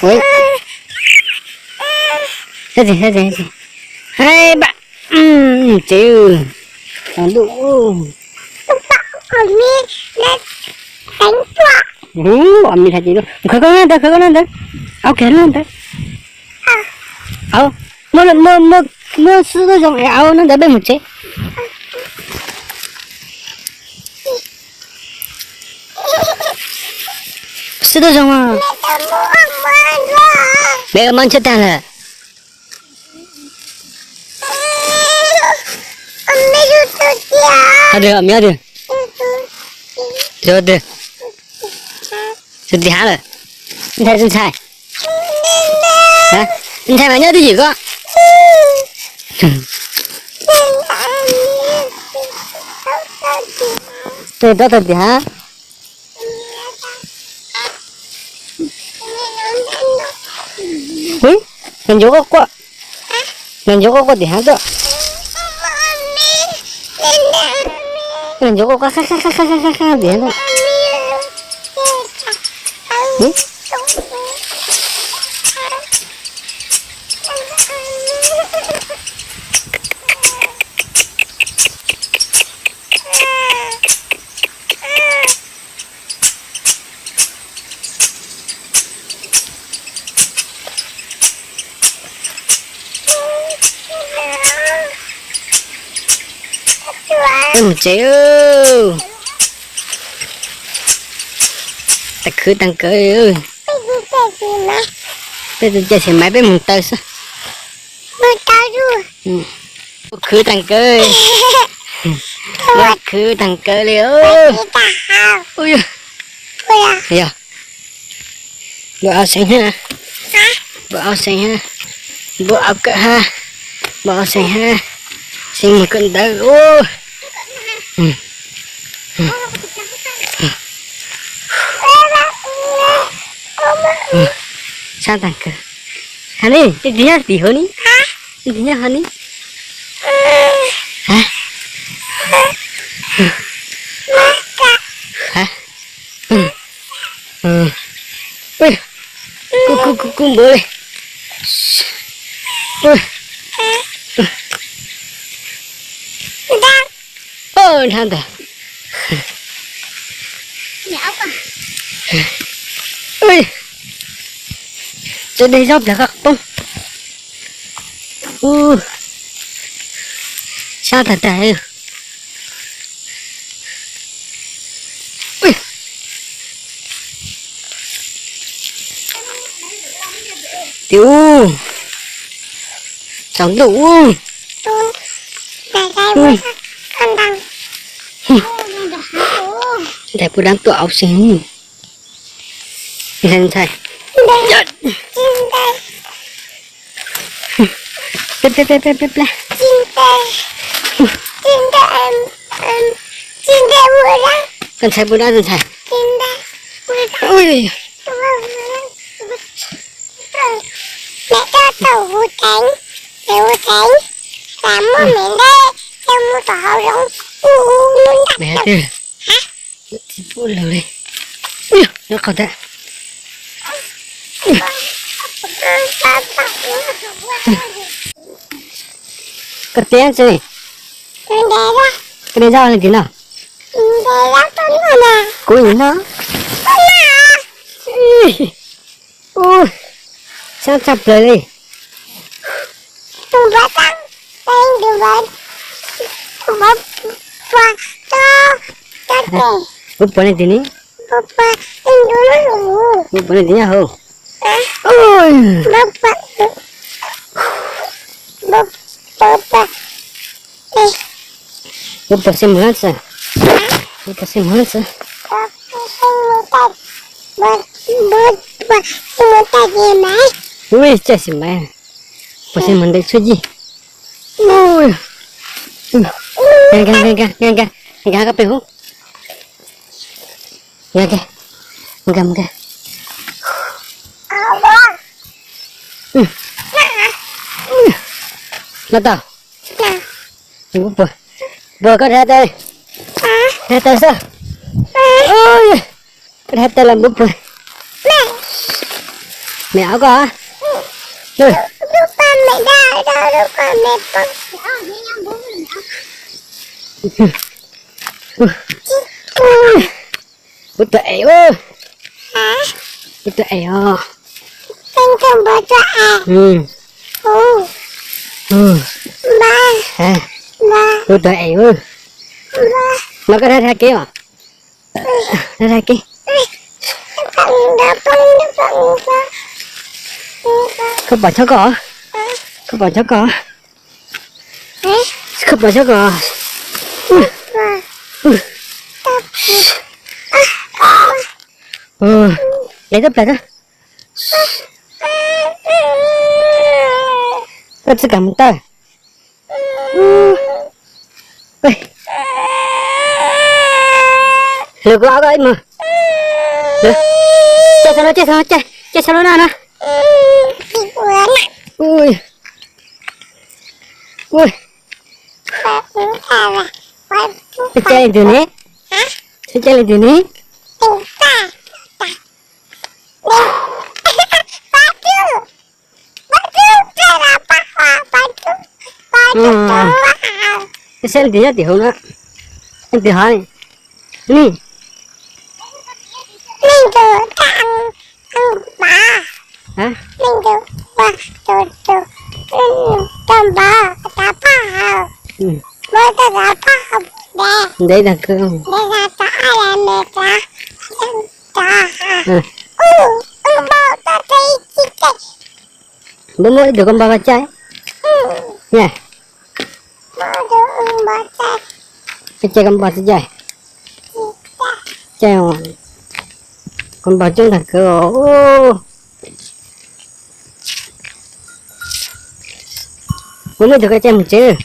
Ua, tsis, tsis, tsis. Hai ba, tsev, tsaus ntuj. Hu, ob me tag kis lub, khawv koj nab ntawd, khawv koj nab ntawd. Au, kiag lub ntawd. Au, muab, muab, muab xwb tuaj zoo es au nab ntawd peb mus tsev. Xwb tuaj zoo. Peb mob ntsej tag lawm. Hab twg, ob me hab twg? Yog twg? Tus tim hab lawm. Ntshai, tus ntshai. Tus ntshai mas nyob twj ywm koj. Tus rov tawm tim hab. Ub, nws ncuav quaj quaj. Nws ncuav quaj quaj tim hab tuaj. Nws ncuav quaj quaj tim hab tuaj. Peb mus tsev. Tag khwv tag kawg. Peb tus caj xim maiv peb mus taw xwb. Khwv tag kawg. Khwv tag kawg li. Yog, npua au seev hab. Npua au seev hab. Npua au kawg hab. Npua au seev hab. Seev mus kawm ntawv. Sab tag kawg. Ha ne, tus nyob tim hauv ne. Tus nyob hauv ne. Kuv, kuv, kuv npau li. Nrab ntag. Tsev dej zaub plag qab poob. Ub, sab tag tag. Tias ub, tsaus ntuj ub. Ntxhais puas dab tuaj au seev. Ntxhais, ntxhais. Peb, peb, peb, peb, peb. Koj ntxhais puas dab, tus ntxhais? Ub, me tub tau huv teev, huv teev, muab me ntej coj mus tom hauv zoov, ub, ub, ub, ntag. Tsis pub lawm li. Nyob qhov ntawd. Koj tias tsi? Koj de zaub li tim no? Kuv nim no. Ub, sab tshaj plaws li. Kuv puas leej twg ne? Kuv puas leej twg nyob hauv? Kuv puas xeem Hmoob xwb? Kuv puas xeem Hmoob xwb? Ui, caj xeem Hmoob, puas xeem Hmoob ntawm txhua yig. Nkag, nkag, nkag, nkag, nkag koj pem hub. Nkag, nkag, nkag. Los tau. Kuv puas. Puas koj dhia taw? Dhia taw xwb. Koj dhia taw los npub puas? Mem ob koj. Puv tuag es, puv tuag es os. Puv tuag es. No koj dhia dhia kev os. Dhia dhia kev. Koj pom chob koj, koj pom chob koj, koj pom chob koj. Nqis tub plag, koj tsis kam mus taw. Lwm kuv ob koj ib mos. Caij txog lub, caij txog, caij txog lub no no. Ua, caij li ntawd ne, caij li ntawd ne. Saib leej twg nyob tim hauv no, leej twg hov ni? Ntev tag kawg. Npaj muab ib tug koj npaj koj caij. Koj caij koj npaj xwb caij. Caij, koj npaj coob tag kawg os. Muab ib tug koj caij mus tsev.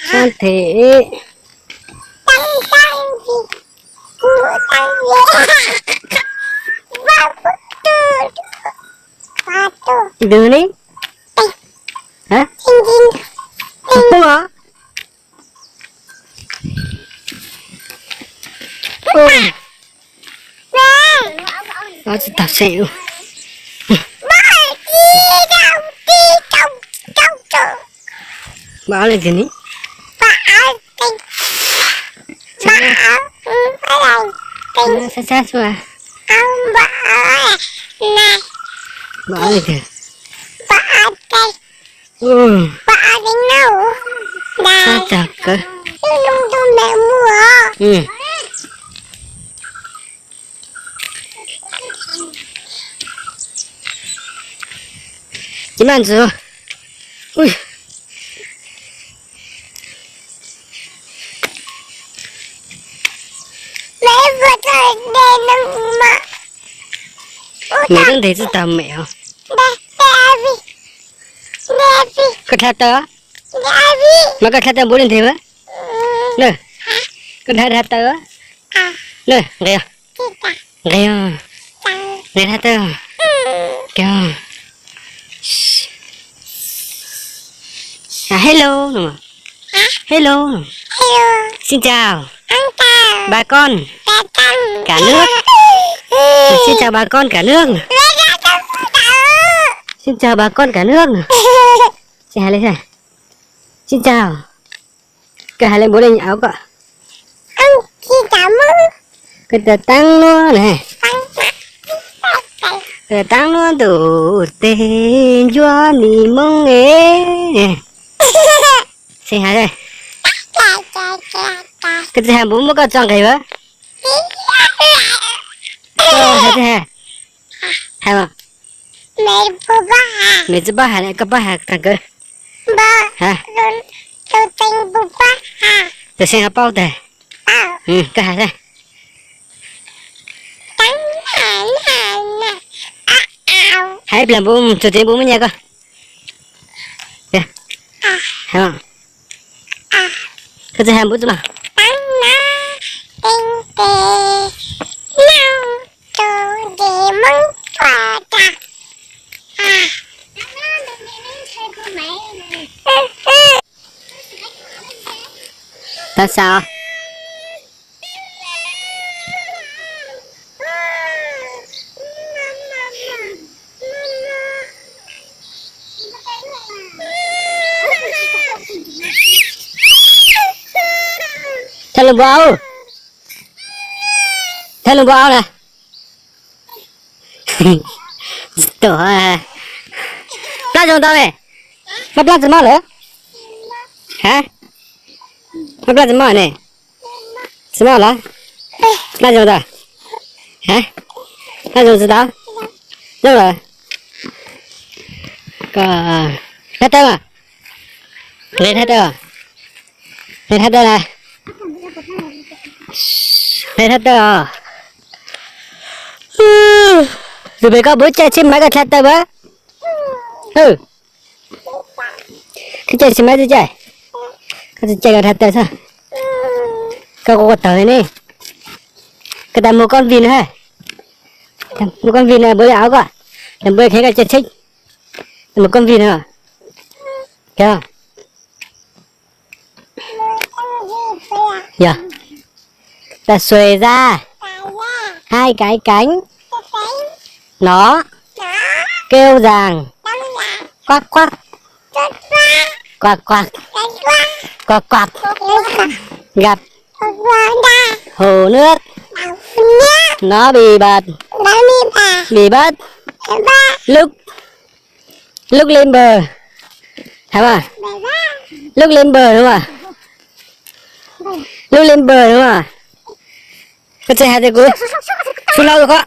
Sab them. Ntws ne. Poob os. Tsis tau se. Npaj ob leej twg ni? Saib saib xwb. Npaj ob leej twg? Tag kawg. Ces maj ntxwv. Mem lub ntev tsis tau mem os. Koj dhia taw. Mas koj dhia taw npaum li ntawd. Koj dhia dhia taw. Nqis, nqis, nqis dhia taw. Hello, hello. Xin chào bà con cả nước. Xin chào bà con cả nước. Xin chào bà con cả nước. Xin hais li, xin chào. Koj hais li npaum li nyuam ko. Koj tau taab nuab na. Koj tau taab nuab ntuj teg ncuab nim moob e. Koj tsis hais npaum muab koj tso nqis a. Hais, hais. Mem tsis paub hais li, koj paub hais tag kawg. Tus Xeeb ho paub tag. Koj hais xwb. Hais ib pliag npum, txog tsev npum muab nyiaj koj. Koj tsis hais npum txog mas. Noj tus nqi Hmoob tuaj tag. Tau xav. Thaj lus npua au. Thaj lus npua au na. Plab zoo ntau ne. Maj plab tsis maj lawm? Ha? Maj plab tsis maj ne? Tsis maj lawm? Plab zoo ntau. Ha? Plab zoo tsis tau. Zoo lawm. Ko, thaj tawb mas. Nqe thaj tawb. Nqe thaj tawb na. Nqe thaj tawb os. Tus pem koj puas caij tsheb maiv koj thaj tawb a? Caij tsheb maiv twb caij. Koj tsis caij koj thaj tawb xwb. Koj quaj quaj tawv li ne. Koj tas mus koj vij no ha. Mus koj vij no npua li auv koj. Npua kheev koj caij tsheb. Mus koj vij no. Yog. Ta xuais da. Hai cái cánh. Nó kêu rằng. Quack quack. Quack quack. Quack quack. Gặp hồ nước. Nó bị bật. Bị bật. Lúc Lub lên bờ. Hais mas. Lub lên bờ đúng không? Lub lên bờ đúng không? Koj tsis hais tias kuv txhub hlau rau koj.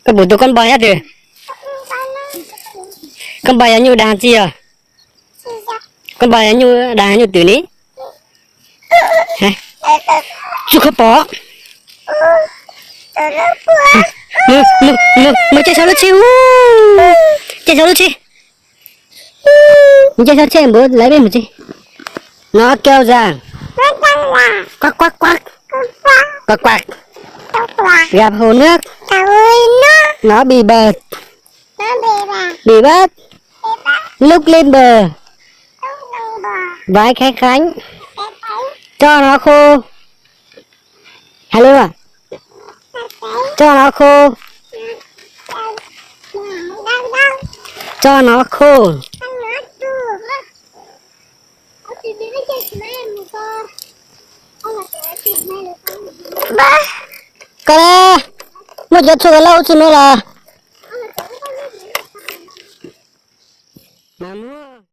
Koj pum tus koj npog nyob twg? Koj npog yog nyuj dag tsi yog? Koj npog yog nyuj dag nyuj twm ni? Tsis kho pom. Mus caij saum lub tsheb. Caij saum lub tsheb. Mus caij saum tsheb npua lawv peb mus tsev. Nó kêu rằng. Quack quack quack. Quack quack. Gặp hồ nước. Nó bị bật. Bị bật. Lub lên bờ. Vải khẽ khánh. Cho nó khô. Hais lus. Cho nó khô. Cho nó khô. Koj ne, muaj cov tshuaj koj lauj txug nuav los.